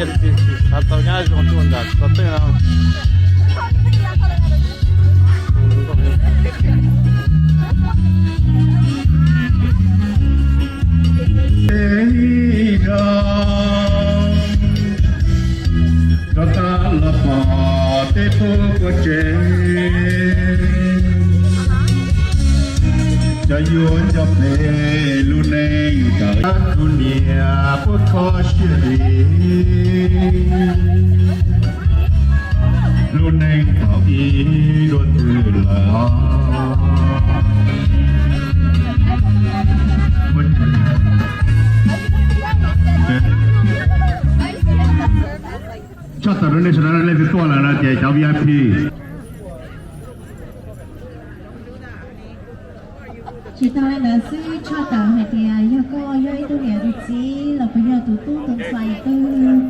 Xav tau nyab zoo tuaj nram ko tej no. Rov qab los pom tej tub kuv tsev, cov yuav nco phem lub neej tawm tus niam puab kho siab li. Lub neej tau ib dua twg lawm os. Tshaj tawm rau nej sawv daws, leej twg tuaj lawm no ces cov V I P. Tsis tas li ntawd xwb, tshaj tawm hais tias yog koj yog ib tug niam tus txiv los puas yog tus tub tus ntxhais twg